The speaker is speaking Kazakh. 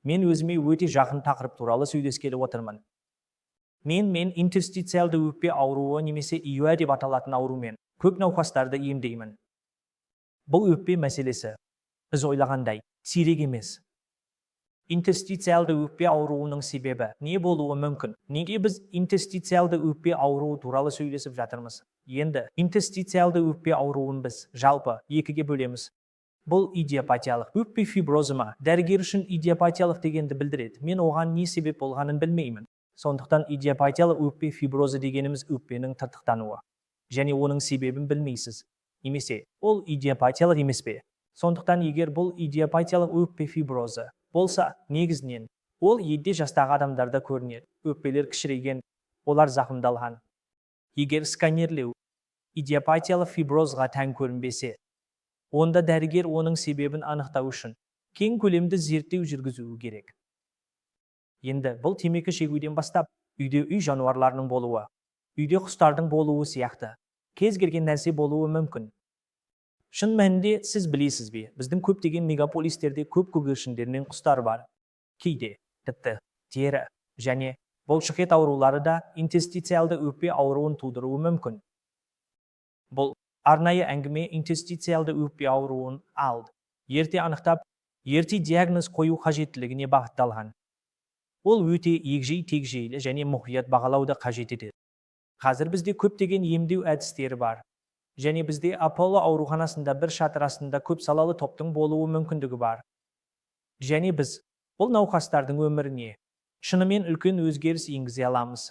Мен өзіме өте жақын тақырып туралы сөйлескелі отырмын. Мен интерстициалды өкпе ауруы немесе ИОӘ деп аталатын аурумен көп науқастарды емдеймін. Бұл өкпе мәселесі, біз ойлағандай, сирек емес. Интерстициалды өкпе ауруының себебі не болуы мүмкін? Неге біз интерстициалды өкпе ауруы туралы сөйлесіп жатырмыз? Енді интерстициалды өкпе ауруын біз жалпы екіге бөлеміз. Бұл идиопатиялық өкпе фиброзы ма? Дәрігер үшін идиопатиялық дегенді білдіреді. Мен оған не себеп болғанын білмеймін. Сондықтан идиопатиялық өкпе фиброзы дегеніміз өкпенің тыртықтануы. Және оның себебін білмейсіз. Немесе ол идиопатиялық емес пе? Сондықтан егер бұл идиопатиялық өкпе фиброзы болса, негізінен ол егде жастағы адамдарда көрінеді. Өкпелер кішірейген, олар зақымдалған. Егер сканерлеу идиопатиялық фиброзға тән көрінбесе, онда дәрігер оның себебін анықтау үшін кең көлемді зерттеу жүргізуі керек. Енді бұл темекі шегуден бастап, үйде үй жануарларының болуы, үйде құстардың болуы сияқты кез келген нәрсе болуы мүмкін. Шын мәнінде, сіз білесіз бе, біздің көптеген мегаполистерде көп көгершіндер мен құстар бар. Кейде, тіпті, тері және бұлшықет аурулары да интерстициалды өкпе ауруын тудыруы мүмкін. Бұл арнайы әңгіме интерстициалды өкпе ауруын ерте анықтап, ерте диагноз қою қажеттілігіне бағытталған. Ол өте егжей-тегжейлі және мұқият бағалауды қажет етеді. Қазір бізде көптеген емдеу әдістері бар. Және бізде Аполло ауруханасында бір шатыр астында көп салалы топтың болуы мүмкіндігі бар. Және біз бұл науқастардың өміріне шынымен үлкен өзгеріс енгізе аламыз.